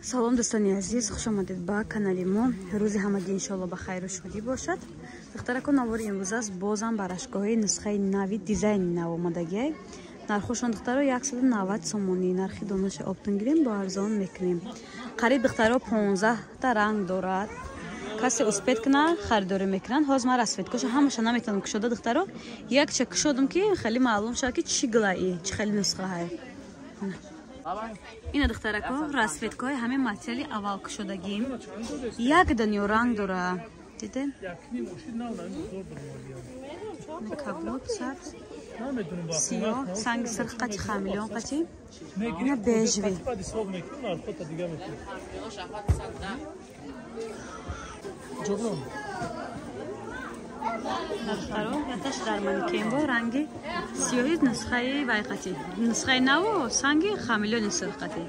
Салом, дӯстони азиз, хуш омадед ба канали мо. Рӯзи ҳамагӣ иншоалло ба хайру шодӣ бошад. Духтарако, навори имрӯз аст бозам барашгоҳи нусхаи нави, дизайни нав омадагиай. Нархошон, духтаро, 190 сомонӣ. Нархи донаша оптон гирем, бо арзон мекунем. Қариб, духтаро, 15та ранг дорад. Касе успеть куна, харидорӣ мекунанд. Ҳозир ман расцветкоша ҳамаша наметавонам кушода, духтаро. Якча кушодам, ки хеле маълум шавад, ки чӣ гилаи, чӣ хеле нусхаҳай. Ина, духтарако, расцветкаҳои ҳамин материали аввал кушодагим. Як дунё ранг дора. Диде? Кабуд, сабз, сиёҳ, санги сирх қати, хамелеон қати. Ина бежевый. Духтаро, яташ дар манекен бо ранги сиёҳи нусхаи вайқати. Нусхаи наву санги хамелеони сирх қати.